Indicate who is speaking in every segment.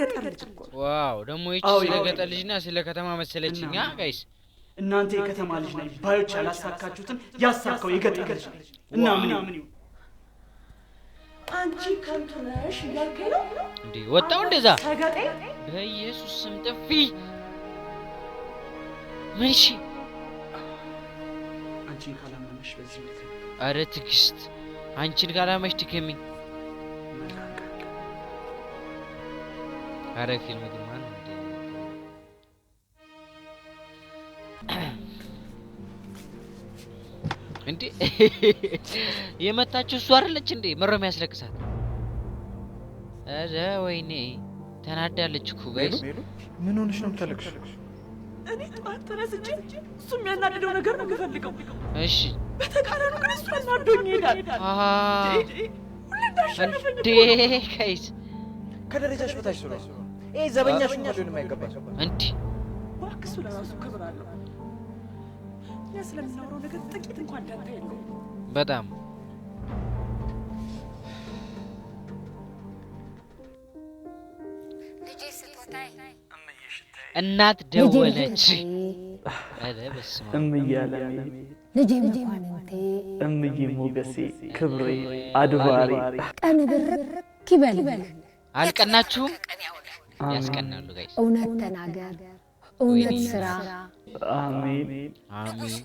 Speaker 1: የገጠር ልጅ እኮ ነው።
Speaker 2: Wow፣ ደግሞ ይቺ
Speaker 3: አዎ፣
Speaker 2: ስለ
Speaker 3: አዎ።
Speaker 2: ገጠር ልጅና ስለ ከተማ መሰለችኝ።
Speaker 3: እና
Speaker 2: Guys።
Speaker 3: እናንተ የከተማ ልጅ ነኝ ባዮች ያላሳካችሁትን ያሳካው የገጠር ልጅ ነኝ። እና ምን ይሁን?
Speaker 1: አንቺ ከንቱ ነሽ እያልከኝ ነው?
Speaker 2: እንዴ፣ ወጣው እንደዛ።
Speaker 1: ሰገጤ።
Speaker 2: በኢየሱስ ስም ጥፊ። ምን? እሺ።
Speaker 3: አንቺን ካላመመሽ በዚህ ሁኔታ።
Speaker 2: አረ ትዕግስት፣ አንቺን ካላመሽ ድከሚኝ።
Speaker 3: መልካም ቀን።
Speaker 2: አረ ፊልም ግን ማን ነው እንዴ? እንዴ፣ የመታችው እሱ አይደለች እንዴ? መሮ የሚያስለቅሳት። አረ ወይኔ፣ ተናዳለች እኮ guys።
Speaker 4: ምን ሆነሽ ነው የምታለቅሽው?
Speaker 1: እኔ ጠዋት ተነስቼ እሱ የሚያናድደው ነገር ነው የምፈልገው። በተቃራኒው ግን እሱ አናዶኝ ይሄዳል።
Speaker 2: አሃ።
Speaker 1: ሁሌ እንዳሸነፈኝ
Speaker 2: እንዴ guys።
Speaker 4: ከደረጃሽ በታች ስለሆነ ይሄ ዘበኛሽ እንኳን ሊሆን የማይገባ ሰው።
Speaker 2: እንዴ።
Speaker 1: እባክህ፣ እሱ ለራሱ ክብር አለው። እኛ ስለምናወራው ነገር ጥቂት እንኳን ደንታ የለውም።
Speaker 2: በጣም።
Speaker 5: ልጄ ስጦታዬ።
Speaker 2: እናት ደወለች። ኧረ በስመ አብ።
Speaker 3: እምዬ አለሜ።
Speaker 5: ልጄ መኳንንቴ።
Speaker 3: እምዬ ሞገሴ፣ ክብሬ፣ አድባሬ።
Speaker 5: ቀን ብርክ ይበልልህ።
Speaker 2: አልቀናችሁም? ያስቀናሉ guys።
Speaker 5: እውነት ተናገር፣ እውነት ስራ።
Speaker 3: አሜን።
Speaker 2: አሚን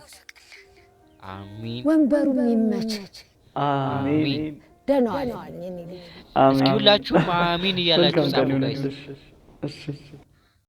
Speaker 2: አሚን።
Speaker 5: ወንበሩም ይመች።
Speaker 3: አሜን።
Speaker 5: ደህና ዋልልኝ የኔ ልጅ።
Speaker 2: እስኪ ሁላችሁም አሚን እያላችሁ
Speaker 3: መልካም
Speaker 2: ጻፉ
Speaker 3: ቀን
Speaker 2: guys።
Speaker 3: ይሁንልሽ። እሺ።